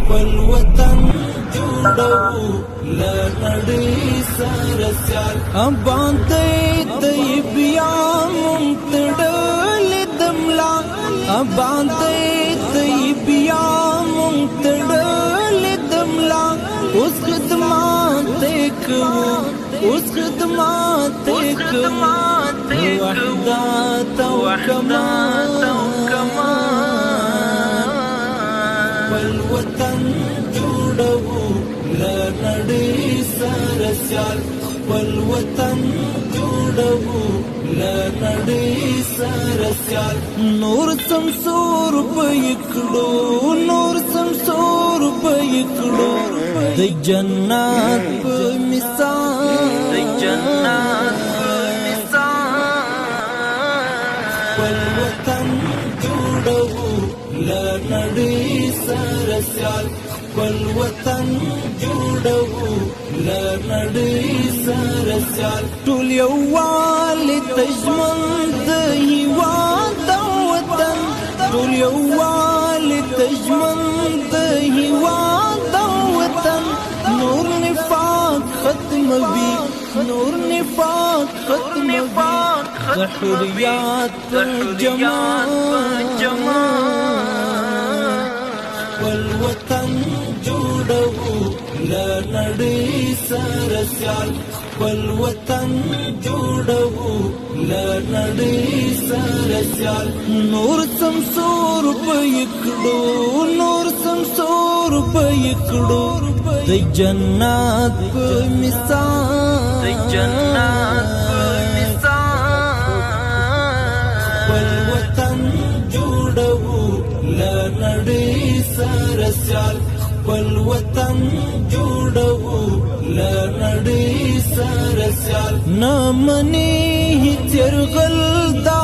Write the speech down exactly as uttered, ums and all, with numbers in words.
خپل وطن جوړوو له نړۍ سره سیال. اباد طیب یا مونږ تړلې د ملا، اباد طیب یا مونږ تړلې د ملا. اوس خدمت کوو، اوس خدمت کوو، وحدت او کمال. خپل وطن جوړوو له نړۍ سره سیال، خپل وطن جوړوو له نړۍ سره سیال. نور سمسور به یې کړو، نور سمسور به یې کړو، د جنت په مثال. د جنت په مثال. خپل وطن جوړوو له نړۍ سره سیال، خپل وطن جوړوو له نړۍ سره سیال. ټول یووالي ته ژمن د هیواد او وطن، ټول یووالي ته ژمن د هیواد او وطن. نور نفاق ختموي، نور نفاق ختموي، د حریات په جمال. خپل وطن جوړوو له نړۍ سره سیال، خپل وطن جوړوو له نړۍ سره سیال. نور سمسور به یې کړو، نور سمسور به یې کړو، د جنت په مثال. د جنت په مثال. خپل وطن جوړوو له نړۍ سره سیال، خپل وطن جوړوو له نړۍ سره سیال. نه مني هیڅ یرغل دا